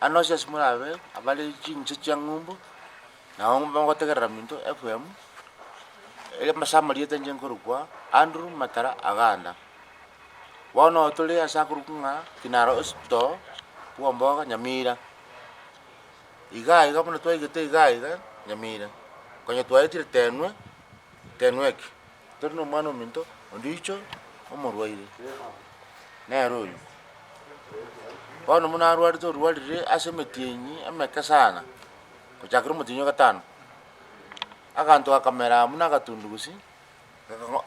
Ande onsi ase morabe abare chinse chia ng'umbu, nabo mogotegerera Minto FM, ere ase amarieta inche nkorokwa Andrew Matara Aganda. Bono tore ase akorokwa ng'a Kinara Hospital, Bwomboga, Nyamira. Iga iga buna twaigete iga iga Nyamira, konya twaetire Tenwe, Tenwek, tori na omwana ominto Ondicho omorwaire, nere oyio. Bono buna arwarete orwarire ase emetienyi emeke sana, gochakera omotienyi o gatano, aganto gakamera buna agatundugusi,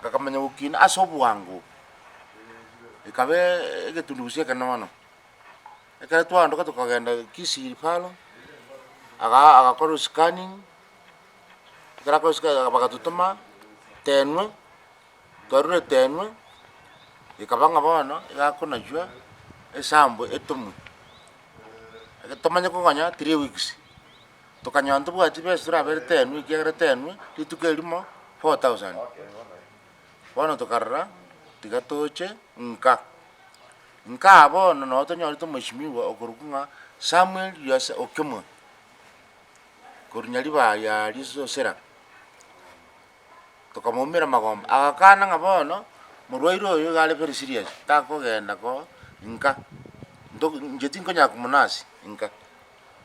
gakamanya gokina ase obwango, ekaba egetundugusi ekenene mono. Ekero twaondoka tokagenda Kisii Referral, aga agakorwa scanning, ekero akorwa scanning bagatotoma Tenwe, twarure Tenwe, ekaba ng'a bono iga akonachwa esambu etomwe, tomanye koganya three weeks, tokanyora ntobwati chibesa torabere Tenwe ekiagera Tenwe rituko erimo 4000. Bono tokarora tiga toche nka. Nkaa bono noo tonyorete omweshimiwa okorokwa ng'a Samuel Yose Okemwa, korwa Nyaribari aaria Sosera. Tokamoumera magomba, agakana ng'a bono morwaire oyo iga are very serious, takogenda ko nka, nto inche tinkonyara komonasi nka.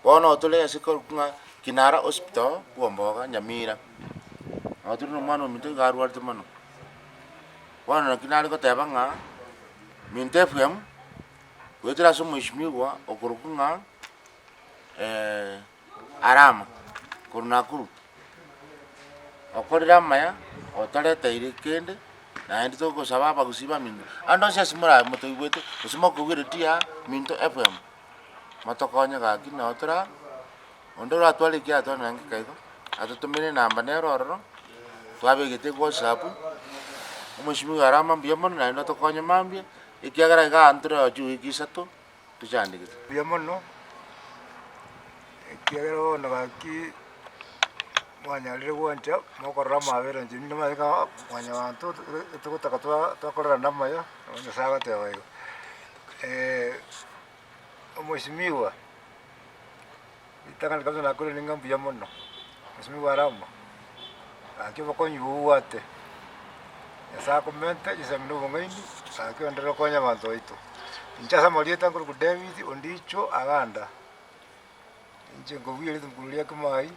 Bono tore ase korokwa ng'a Kinara Hospital, Bwomboga, Nyamira. Nabo tore na omwana ominto iga arwarete mono. Bono naki nare goteba ng'a Minto FM, goetera ase omweshimiwa okorokwa ng'a Arama korwa Nakuru, okorire amaya, otoreteire kende, naende togosaba abagusii baminto, ande onsi ase morabe motoigwete, gose mokoigwera aa Minto FM, motokonye gaki nabo tora. Onde oratware ekiagera atware naende nkeigo igo, atotomere enamba nere ororo, twabegete whatsapp, omweshimiwa Arama mbuya mono naende otokonye mambia, ekiagera igaa ntore chiwiki isato tochandegete. Mbuya mono, ekiagera bono gaki mwanyarire gwancha mokorora amabera inche nimanyete ng'a mwanyabanto togotaka twakorerana amaya, nabo Nyasaye agoteba igo. Omweshimiwa, ritang'ani kabisa nakorire ng'a mbuya mono, Mweshimiwa Arama, gaki obokonyi obo obwate, Nyasaye akomente chisemi na obong'aini, gaki oenderere gokonya abanto baito. Inche ase amarieta nkorokwa David Ondicho Aganda, inche nkobugia rituko ria Kimai,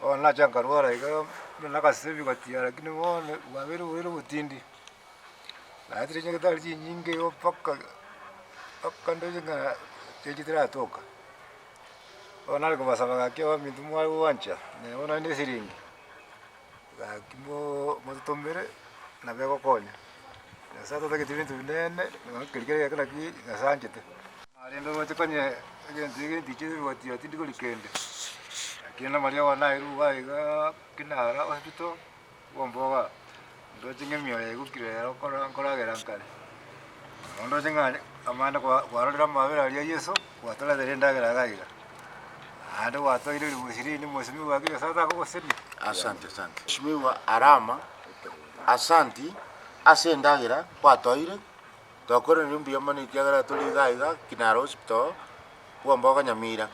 bono nacha nkarwara iga buna nakasebi gotiara lakini bono bwabeire oborwaire obotindi. Naetire chinyagitari chinyinge igo mpaka mpaka ndoche ng'a chenche teratoka. Bono nare kobasaba gaki abaminto mware gwancha, nonye bono naende esiringi, gaki moo mototomere nabo egokonya. Nyasaye tatageti binto binene, nonye keri kere egeke naki Nyasaye anchete. Narende roche konye egento eke ntiche ebigoti tindi kori kende, lakini namariogo nairwe iga igaa kinara hospital. Gomboga, ndoche ng'a emioyo yaigokire rero nkora nkoragera nkare. Nabo ndoche ng'a amande kwa kwarorire amabera aria Yeso, gwatoretera endagera iga iga. Naende gwatoeire ribusi rinde mosimiwa gaki Nyasaye takogosenia. Asante asante. Mheshimiwa Arama, asanti ase endagera gwatoeire, twakoiranire mbuya mono ekiagera tore iga iga Kinara Hospital, Bwomboga Nyamira.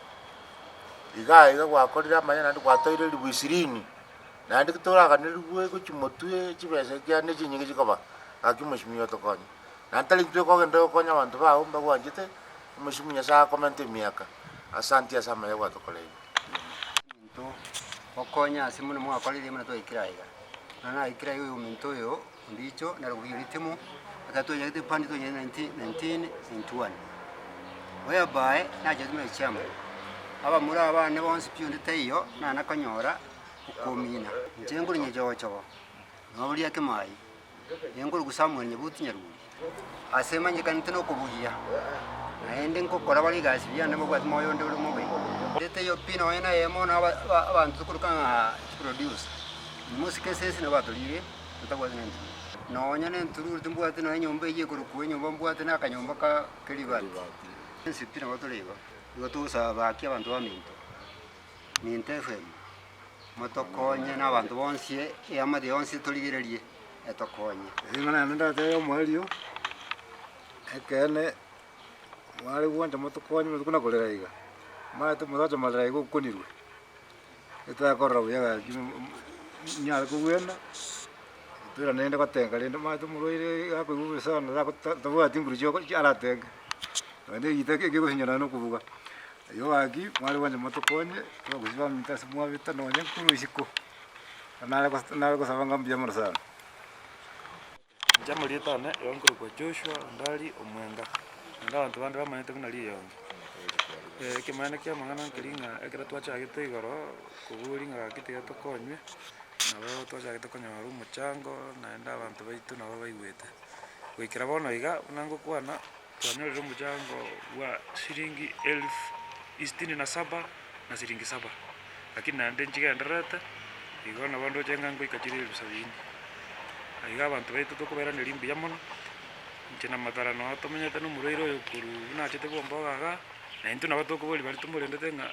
Iga iga gwakorire amaya naende gwatoeire ribusi rini. Naende toraganerigwe gochia motwe chibesa ekiagera ne chinyinga chikoba, gaki omosimiya otokonye. Naende tari intwe kogenda gokonya abanto bao mbagwanchete, omosimiya Nyasaye akomente emiaka. Asanti ase amaya gwatokoreire. Ominto gokonya ase buna mwakorire buna twaikire aiga. Buna naikire aiga oyominto oyo ondicho nare kobugia ritimo, ekero twanyagete ebipande twanyagete 1991. Whereby nachete buna echairman, abamura abane bonsi pi onde taiyo nana konyora. okomina. Inche nkore nyechogochogo, noboria ekemai, ninkore gosamwa nyebuti nyaruri. Ase manyekanete nokobugia, naende nkokora bare egasi buya naende mbabwati moyo onde ore mobe. Ndete eyo pi nonye na eyemo na aba abanto tokoroka ng'a chiproducer, mosike ase ense nabo batorire totabwati na entururu. Nonya na entururu timbwati nonya enyomba eywo ekorokwa enyomba mbwate na akanyomba ka keribati. Ense pi nabo tore igo, igo togosaba gaki abanto baminto. Minto FM, motokonye na abanto bonsi eamate yonsi torigererie etokonye. Ring'ana naende ndatebe omoerio, ekeene mware gwancha motokonye motuko na korera iga. Omanyete omosacha omarera iga okonirwe, etakorora buya gaki nyare kobwena, toirane rende gotenga rende omanyete omorwaire iga akoigwa bobe sana tako tabwati nguru chia chia aratenge, naende egita ekegosinyana na okobuga. Igo gaki, mware gwancha motokonye, abagusi baminto ase mwabete nonye korwa isiko, nare gos nare gosaba ng'a mbuya mono sana. Inche amarieta ane igo nkorokwa Joshua Ondari Omwenga, naende abanto bande bamanyete buna Riyonge. Ekemanyererio kia amang'ana nkeri ng'a ekero twachagete igoro koboria ng'a gaki tiga tokonywe, nabo twachagete konyora omochango naende abanto baito nabo baigwete. Goikera bono iga, buna ngokwana, twanyorire omochango bwa shilingi elfu sitini na saba na shilingi saba, lakini naende nchigendererete, igo nabo ndoche ng'a ngoika chire elfu sabini. Iga abanto baito tokobairaneria mbuya mono, inche na matara noo tomenyete na omorwaire oyo korwa buna achete bwomboga igaa, na intwe nabo tokoboria baria tomorendete ng'a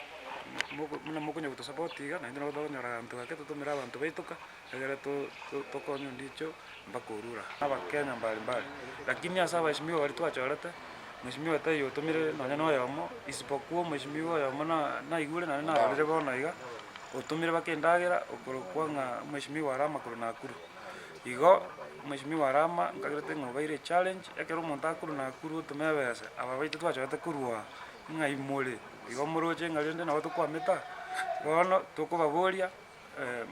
moko buna mokonya gotosupport iga, naintwe nabo tokonyora aganto gake totomere abanto baito ka, egere to to tokonye ondicho mpaka orure aa. Abakenya mbari mbari, lakini ase abaheshimiwa baria twachorete, mheshimiwa taiyo otomire nonye na oyomo, isipokuwa omheshimiwa oyomo na naigure naende narorire bono iga, otomire baka endagera okorokwa ng'a omheshimiwa Arama korwa Nakuru. Igo mheshimiwa Arama nkagerete ng'a obaire echallenge, ekero omonto akorwa Nakuru otome ebesa, aba baito twachorete korwa aa, ng'ai more, igo moroche ng'a rende nabo tokwamete aa, bono tokobaboria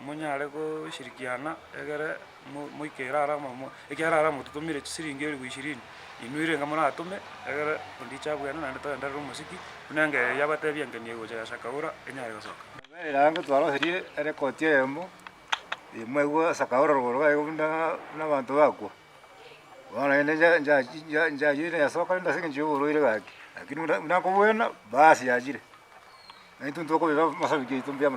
monyare goshirikiana egere mo moikere Arama mo ekiagera Arama ototomire chisiringi elifu ishirini, inwe irenga moratome egere ondiche abwene naende togenderere omosiki, buna engencho eyio abatebie engeni egocha ya Shakahola enyare gosoka. Amabere aya twarosirie erekoti eyemo, eyemo ase akaoro rogoro iga buna buna abanto bakwa. Bono naende nja nja nja njayire yasoka rende ase eng'encho ya oborwaire gaki, lakini buna buna nkobwena, baasi yachire. Naintwe ntokobeka amasabiki aito mbuya mono.